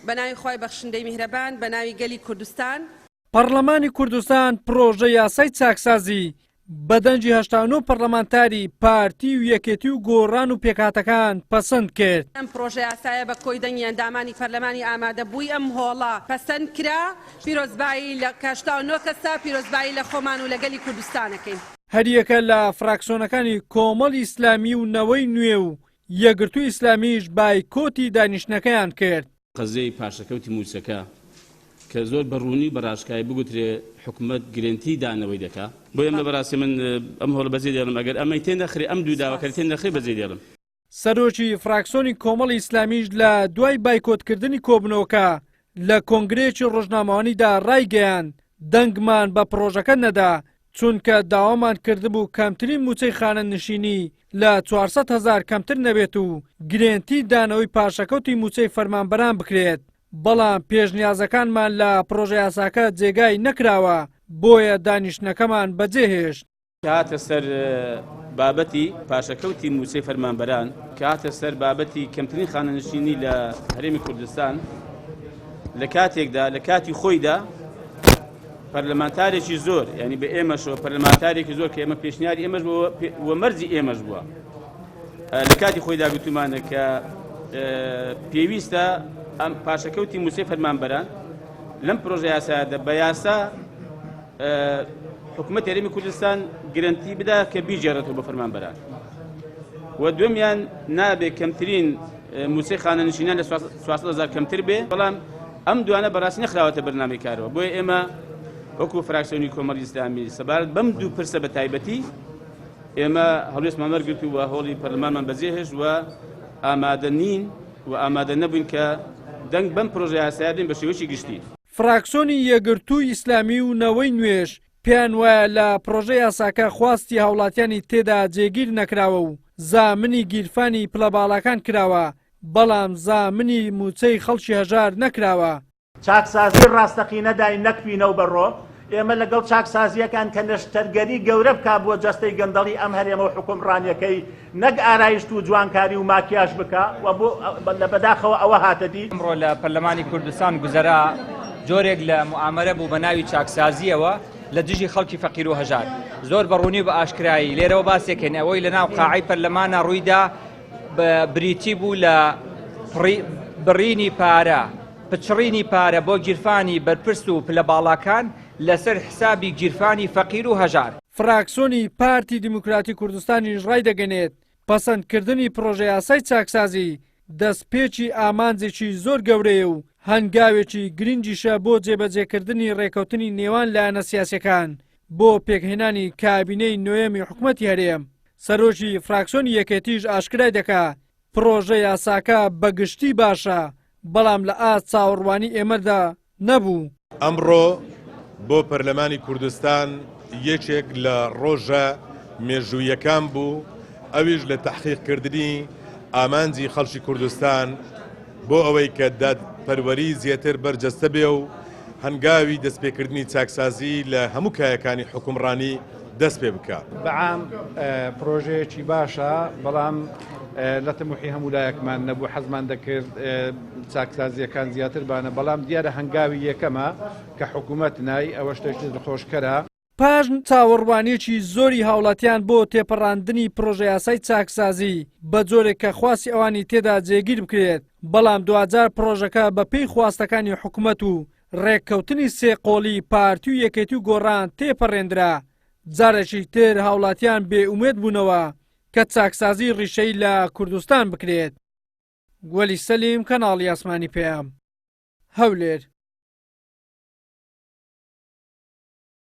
بە ناوی خوای بەخشندەی میهرەبان، بە ناوی گەلی کوردستان. پەڕلەمانی کوردستان پڕۆژە یاسای چاکسازی بە دەنگی 89 پەڕلەمانتاری پارتی و یەکێتی و گۆڕان و پێکهاتەکان پەسەند کرد. ئەم پڕۆژە یاسایە بە کۆی دەنگی ئەندامانی پەرلەمانی ئامادەبووی ئەم هۆڵە پەسەند کرا. پیرۆزبایی لە کە 89 کەسە، پیرۆزبایی لە خۆمان و لە گەلی کوردستان ئەکەین. هەریەکە لە فراکسۆنەکانی کۆمەڵی ئیسلامی و نەوەی نوێ و یەکگرتووی ئیسلامیش بایکۆتی دانیشتنەکەیان کرد. قەزیەی پاشەکەوتی مووچەکە کە زۆر بە ڕوونی و بە ڕاشکاوی بگوترێ حکومەت گرێنتی دانەوەی دەکا. بۆیە من بەڕاستی من ئەم هۆڵە بەجێ دێڵم ئەگەر ئەمەی تێ نەخرێ ئەم دوو داواکاری تێ نەخرێ بەجێ دێڵم. سەرۆکی فراکسۆنی کۆمەڵی ئیسلامیش لە دوای بایکۆتکردنی کۆبوونەوەکە لە کۆنگرەیەکی ڕۆژنامەوانیدا ڕایگەیاند، دەنگمان بە پڕۆژەکە نەدا، چونکە داوامان کردبوو کەمترین مووچەی خانەنشینی لە 400 هەزار کەمتر نەبێت و گرێنتی دانەوەی پاشەکەوتی مووچەی فەرمانبەران بکرێت، بەڵام پێشنیازەکانمان لە پڕۆژەیاساکە جێگای نەکراوە، بۆیە دانیشتنەکەمان بەجێهێشت. کە هاتە سەر بابەتی پاشەکەوتی مووچەی فەرمانبەران، کە هاتە سەر بابەتی کەمترین خانەنشینی لە هەرێمی کوردستان، لە کاتێکدا لە کاتی خۆیدا پەرلەمانتارێکی زۆر ینی بە ئێمەشەوە پەرلەمانتارێکی زۆر کە ئێمە پێشنیاری ئێمەش بووە مەرجی ئێمەش بووە لە کاتی خۆیدا گوتومانە کە پێویستە ئەم پاشەکەوتی مووچەی فەرمانبەران لەم پرۆژە یاسایەدا بە یاسا حکومەت هەرێمی کوردستان گرنتی بدا کە بیگێڕێتەوە بە فەرمانبەران و دومیان نابێ کەمترین موچەی خانەنشینان لە 400 هزار کەمتر بێ بەڵام ئەم دوانە بەڕاستی نەخراوەتە بەرنامەی کارەوە بۆیە ئێمە وەکو فراکسیۆنی کۆمەڵی ئیسلامی سەبارەت بەم دوو پرسە بە تایبەتی ئێمە هەڵوێستمان وەرگرت و هۆڵی پەرلەمانمان بەجێهێشت و ئامادە نین و ئامادە نەبووین کە دەنگ بەم پرۆژە یاسایە بدەین بە شێوەیەکی گشتی. فراکسۆنی یەکگرتووی ئیسلامی و نەوەی نوێش پێیان وایە لە پڕۆژە یاساکە خواستی هاوڵاتیانی تێدا جێگیر نەکراوە و زامنی گیرفانی پلە باڵاکان کراوە، بەڵام زامنی مووچەی خەڵکی هەژار نەکراوە. چاکسازی ڕاستەقینە داین نەک پینە و بەڕۆ، ئێمە لەگەڵ چاکسازییەکان کە نەشتەرگەری گەورە بکا بۆ جەستەی گەندەڵی ئەم هەرێمە و حوکمڕانیەکەی نەک ئارایشت و جوانکاری و ماکیاژ بکا و بۆ لە بەداخەوە ئەوە هاتە دی. ئەمڕۆ لە پەرلەمانی کوردستان گوزەرا جۆرێک لە موئامەرە بوو بە ناوی چاکسازییەوە لە دژی خەڵکی فەقیر و هەژار. زۆر بە ڕوونی و بە ئاشکرایی لێرەوە باسێکەین ئەوەی لە ناو قاعەی پەرلەمانا ڕوویدا بریتی بوو لە بڕینی پارە، پچڕینی پارە بۆ گیرفانی بەرپرس و پلە باڵاکان لەسەر حسابی گیرفانی فەقیر و هەژار. فراکسۆنی پارتی دیموکراتی کوردستانیش ڕایدەگەنێت، پەسەندکردنی پڕۆژەیاسای چاکسازی دەستپێکی ئامانجێکی زۆر گەورەیە و هەنگاوێکی گرنگیشە بۆ جێبەجێکردنی ڕێکەوتنی نێوان لایەنە سیاسیەکان بۆ پێکهێنانی کابینەی نۆیەمی حکومەتی هەرێم. سەرۆکی فراکسۆنی یەکێتیش ئاشکرای دەکا، پڕۆژە یاساکە بە گشتی باشە، بەڵام لە ئاست چاوەڕوانی ئێمەدا نەبوو. ئەمڕۆ بۆ پەرلەمانی کوردستان یەکێک لە ڕۆژە مێژوویەکان بوو، ئەویش لە تەحقیقکردنی ئامانجی خەڵکی کوردستان بۆ ئەوەی کە دادپەروەری زیاتر بەرجەستە بێ و هەنگاوی دەستپێکردنی چاکسازی لە هەموو کایەکانی حوکمڕانی دەست پێ بکا. بە عام پرۆژەیەکی باشە، بەڵام لە تموحی هەموو لایەکمان نەبوو، حەزمان دەکرد چاکسازییەکان زیاتر بانە، بەڵام دیارە هەنگاوی یەکەمە کە حکوومەت نای، ئەوە شتێکی دڵخۆشکەرە. پاش چاوەڕوانییەکی زۆری هاوڵاتیان بۆ تێپەڕاندنی پڕۆژەیاسای چاکسازی بە جۆرێک کە خواستی ئەوانی تێدا جێگیر بکرێت، بەڵام دواجار پڕۆژەکە بەپێی خواستەکانی حکومەت و ڕێککەوتنی سێ قۆڵی پارتی و یەکێتی و گۆڕان تێپەڕێندرا، جارێکی تر هاوڵاتیان بێ ئومێد بوونەوە کە چاکسازی ڕیشەیی لە کوردستان بکرێت. وەلی سەلیم، کەناڵی ئاسمانی پەیام، هەولێر.